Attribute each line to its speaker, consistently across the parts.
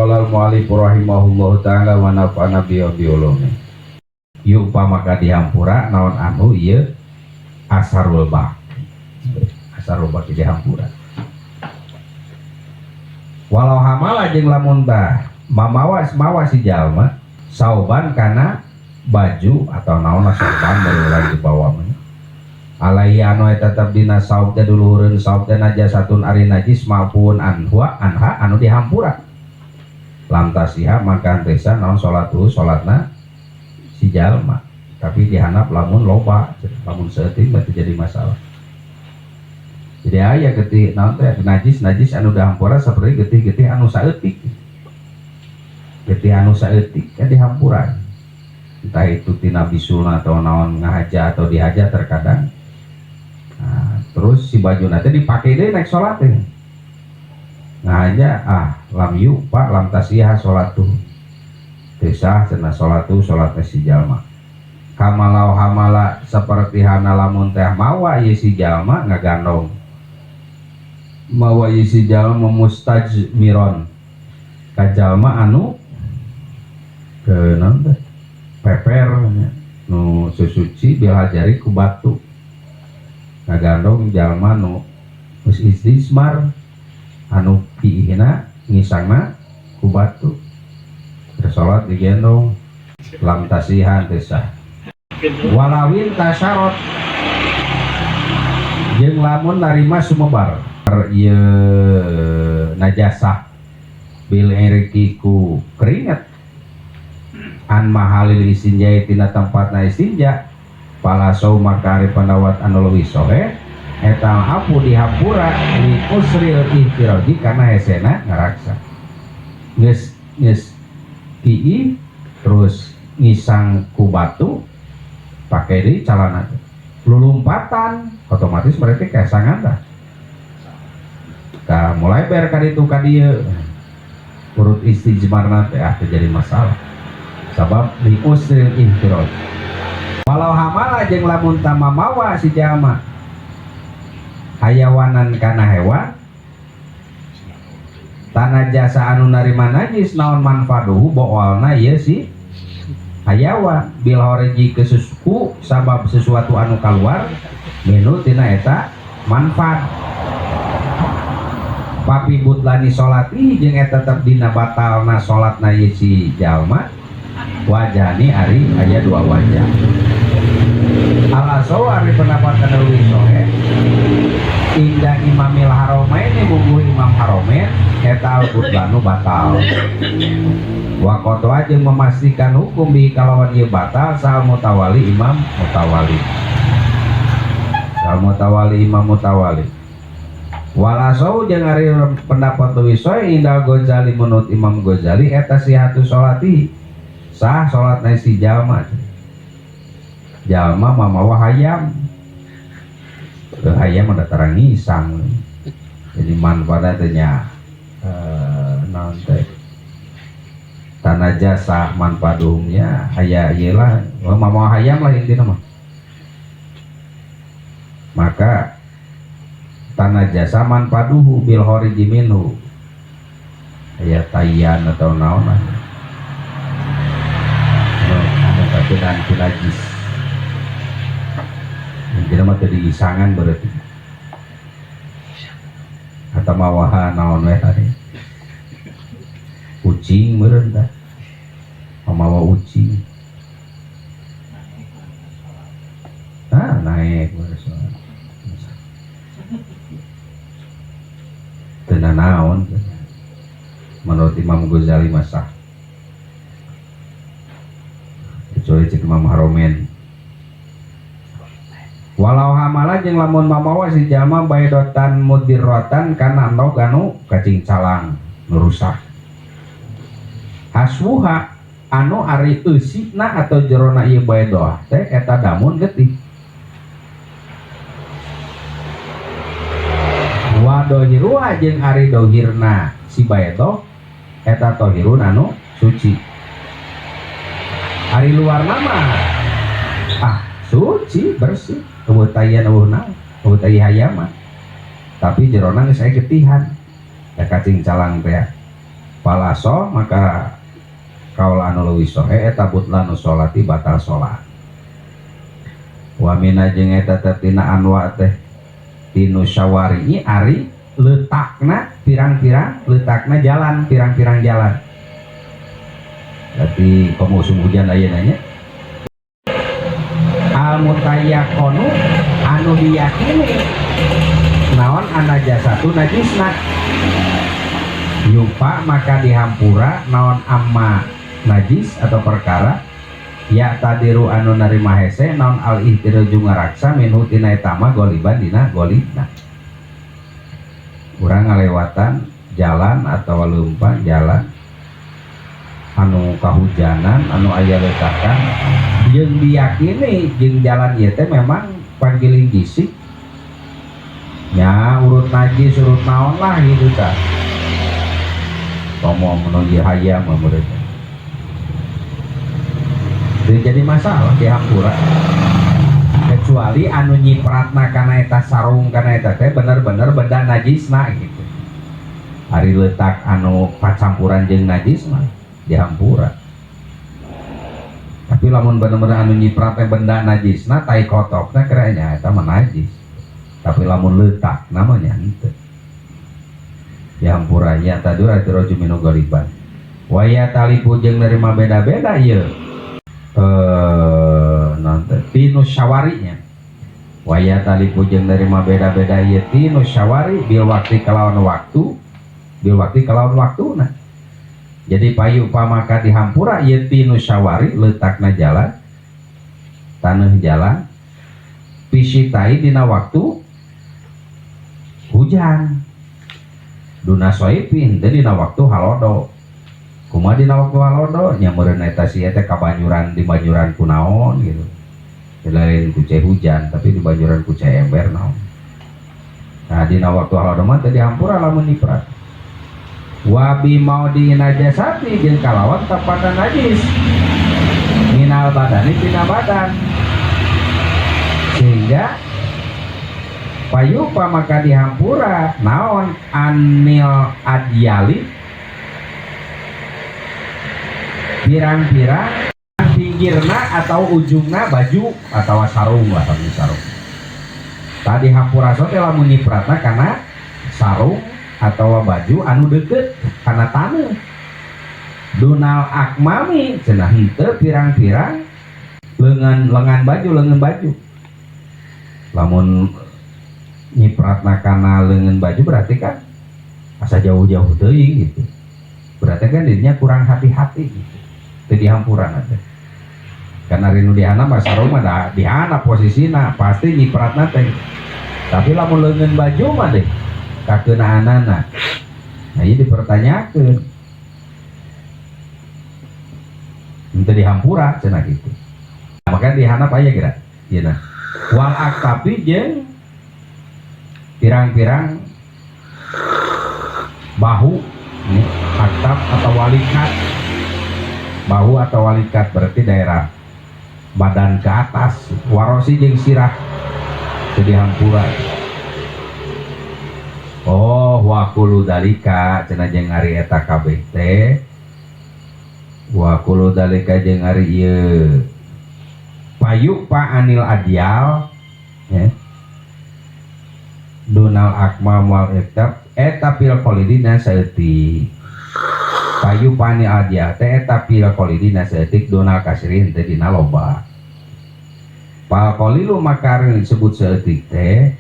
Speaker 1: Qala al-mu'allif rahimahullahu ta'ala wa nafa'ana bi ulumi. Yupa maka dihampura naon anu ieu asarul baq. Asarul baq dihampura. Walau hamala jeung lamun bah mamawa mawa si jalma sauban kana baju atau naon sauban baru lagi dibawa mah. Alaihi anu eta tetep dina saub teh duluhureun saub teh najasatun ari najis maupun anhua anha anu dihampura. Lam tasiha maka teu sah naon salatuhu salatna si jalma. Tapi dihandap lamun loba, lamun saeutik berarti jadi masalah. Jadi aya getih naon teh najis-najis anu dihampura seperti getih-getih anu saeutik. Getih anu saeutik kan dihampura. Entah itu tina bisulna atau naon ngahaja atau dihaja terkadang. Nah, terus si baju nanti dipakai deh naik sholat deh. Ngahaja ah lam yupa lam tasihah sholat tuh. Teu sah cenah sholat tuh sholatnya si jalma. Kamalau hamala seperti hana lamun teh mawa ieu si jalma ngagandong. Mawa ieu si jalma mustajmiron. Ka jalma anu ke naon teh? Peper nya nu susuci bil hajari ku batu. Ngagandong jalma nu geus istismar anu kiihna ngisangna ku batu. Keur salat digendong lam tasihan teu sah. Walawin tasarot jeung lamun narima sumebar ieu najasah bil irki ku keringet an mahalil istinja tina tempatna istinja palasau maka ari pandawat anu leuwih sohe eta apu dihampura li usril ihtiraji kana hesena ngaraksa geus geus kiih terus ngisang ku batu pake di calana lulumpatan otomatis berarti kesangan dah tah mulai ber ka ditu ka dieu urut istijmarna teh ah terjadi masalah sabab li usril ihtiraj. Walau hamala jeung lamun tamamawa si jalma hayawanan kana hewan tanah jasa anu narima najis naon manfaduhu boolna ieu si hayawan bil horiji kesusku sabab sesuatu anu kaluar minu tina eta manfaat papi butlani solati jeung eta tetep dina batalna solatna ieu si jalma wajani ari aya dua wajah alaso ari pendapat anu leuwih sohe inda imamil haromain mungguh imam haromain eta al-butlanu batal wa qatwa jeung memastikan hukum bi kalawan ieu batal sal mutawali imam mutawali sal mutawali imam mutawali walasau jeung ari pendapat leuwih sohe inda Ghazali menurut Imam Ghazali eta sihatu salati sah salatna si jalma jalma mamawa hayam hayam ada tarang ngisang jadi manfaatna teh nya naon teh tanah jasa manfaatnya aya ieu lah mamawa hayam lah intina mah maka tanah jasa manfaduhu bil khariji minhu aya tayan atau naon lah anu kakeunaan ku najis intina mah teu diisangan berarti atau mawaha naon we tadi kucing meureun tah mamawa ucing ah naik meureun teu nanaon menurut Imam Ghazali masah kecuali cek Imam Haromen walau hamala jeung lamun mamawa si jalma baidotan mudirrotan kana endog anu kacing calang nu rusak haswuha anu ari eusina atau jerona ieu baidoh teh eta damun getih wa dohiruha jeung ari dohirna si baidoh eta tohirun anu suci ari luarna mah ah suci bersih eueuh tayan eueuh naon eueuh tai hayam mah tapi jerona geus aya getihan da kacing calang teh. Falaso maka kaul anu leuwih sohe eta butlanu sholati batal sholat. Wa mina jeung eta teh tina anwa teh tinu syawari ari letakna pirang-pirang letakna jalan pirang-pirang jalan. Berarti komo usum hujan ayeuna nya. Al mutayaqqanu anu diyakini naon anajasatu najisna yupa maka dihampura naon amma najis atau perkara ya tadiru anu narima hese naon al ihtiraju ngaraksa minhu tina eta mah goliban dina golibna. Urang ngalewatan jalan atau leumpang jalan anu kahujanan anu aya letakan jeung diyakini jeung jalan ieu teh memang panggiling gisik nya urut najis urut naon lah gitu tah. Komo menuju hayam meureun. Teu jadi masalah dihampura. Kecuali anu nyipratna kana eta sarung kana eta teh bener-bener benda najisna gitu. Ari letak anu pacampuran jeung najis mah dihampura. Tapi lamun bener-bener anu nyipratna benda najisna tai kotokna keranya eta mah najis. Tapi lamun letak namanya henteu. Dihampura nya tadura raju minu goliban. Waya talipu jeung nerima beda-beda ieu. Naon teh tinu syawarinya. Waya talipu jeung nerima beda-beda ieu tinu syawari bil waktu kalawan waktu, bil waktu kalawan waktuna. Jadi payu pamaka dihampura ieu tinu syawari letakna jalan taneuh jalan pisitai dina waktu hujan. Duna soipin teh dina waktu halodo. Kumaha dina waktu halodo nya meureun eta si teh kabanyuran di banyuran kunaon gitu. Lain ku cai hujan tapi di banyuran ku cai ember naon. Nah dina waktu halodo mah teh dihampura lamun nyiprat. Wa bi maudi najasati jeung kalawan tapana najis minal badani tina badan. Sehingga payupa maka dihampura naon anil adyali pirang-pirang pinggirna atau ujungna baju atau sarung lah sarung. Tadi hampura sote lamun nyipratna kana sarung atau baju anu deket kana taneuh. Dunal akmami cenah henteu pirang-pirang lengan lengan baju lengan baju. Lamun nyipratna kana leungeun baju berarti kan asa jauh-jauh teuing gitu. Berarti kan dirinya kurang hati-hati gitu. Teu dihampuran teh. Karena rinu dihana mah sarung mah da dihana posisina pasti nyipratna teh. Tapi lamun leungeun baju mah deh kakenaanana. Nah ieu dipertanyakeun. Henteu dihampura cenah kitu. Nah, makanya dihana aya kira. Ieu nah. Wal aktafi jeung pirang-pirang bahu ini, aktab atau walikat. Bahu atau walikat berarti daerah badan ke atas. Warosi jeung sirah jadi hampura. Oh wakulu dalika cenah jeung ari eta kabeh teh. Wakulu dalika jeung ari ieu payu pa anil adyal ya. Dunal akmal wal iktab eta pil kolidina saeutik. Payu pani adyal teh eta pil kolidina saeutik dunal kasirin teh dina loba. Pal kolilu maka disebut saeutik teh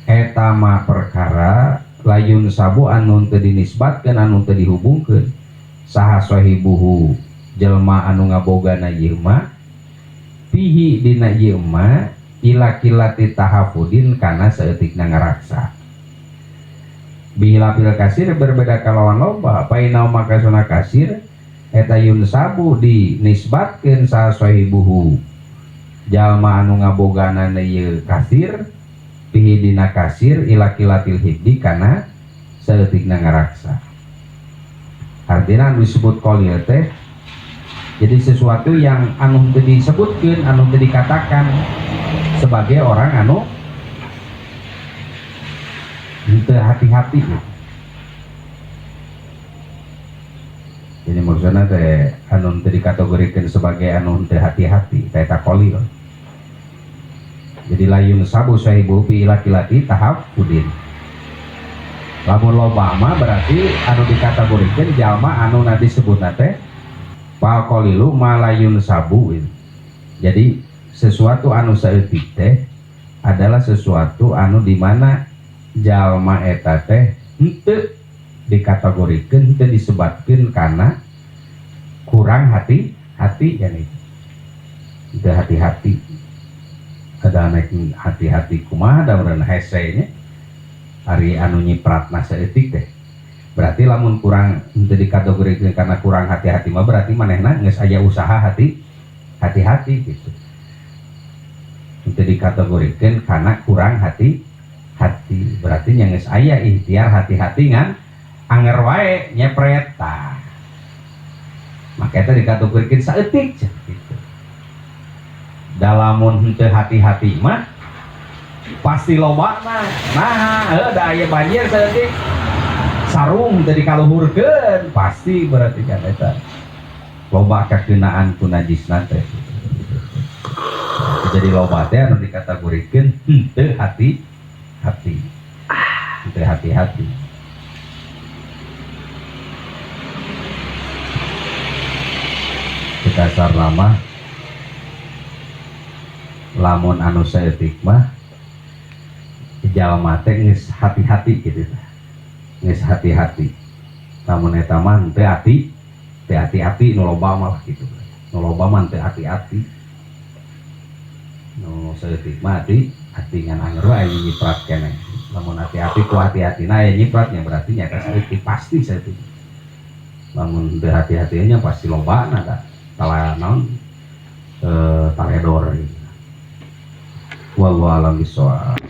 Speaker 1: eta mah perkara layun sabu anu teu dinisbatkeun anu teu dihubungkeun saha sahibuhu jelma anu ngabogana ieu mah pihi dina ieu mah ila kilati tahafudin kana saeutikna ngaraksa. Bihilafil kasir berbeda kalawan loba painau maka sona kasir eta yun sabu dinisbatkeun saha sahibuhu jalma anu ngabogana ieu kasir pihi dina kasir ila kilatil hibdi kana saeutikna ngaraksa. Artinya anu disebut qalil teh jadi sesuatu yang anu teu disebutkeun anu teu dikatakan sebagai orang anu henteu hati-hati gitu. Jadi maksudnya teh anu teu dikategorikeun sebagai anu teu hati-hati teh eta qalil. Jadi la yunsabu sahibu bi laki-laki tahaffudin. Lamun loba mah berarti anu dikategorikeun jalma anu na disebutna teh fal qalilu ma la yunsabu. Jadi sesuatu anu saeutik teh adalah sesuatu anu di mana jalma eta teh henteu dikategorikeun, henteu disebatkeun kana kurang hati-hati, yani henteu hati-hati. Ada naik hati-hati kumaha da urang hese nya ari anu nyipratna saeutik teh. Berarti lamun kurang henteu dikategorikeun karena kurang hati-hati mah berarti manehna geus aya usaha hati-hati gitu. Henteu dikategorikeun karena kurang hati-hati berarti nya geus aya ikhtiar hati-hati ngan anger wae nyepret tah. Maka eta dikategorikeun saeutik gitu. Dalamun henteu hati-hati mah pasti lobana. Nah, heuh da aya banjir saeutik sarung teu dikaluhurkeun pasti berarti kan eta loba kakeunaan ku najisna teh. Jadi loba teh anu dikategorikeun henteu hati-hati. Henteu hati-hati. Dasar lama lamun anu saeutik mah jalma teh geus hati-hati gitu tah. Geus hati-hati. Lamun eta mah teu hati, teu hati-hati nu loba mah gitu. Nu loba mah teu hati-hati. Nu saeutik mah hati ngan anger wae nyiprat keneh. Lamun hati-hati ku hati-hatina aya nyipratnya berarti nyata saeutik pasti saeutik. Lamun teu hati-hatinya pasti lobana tah. Tala naon taledor gitu. Wallahu a'lam bishawab.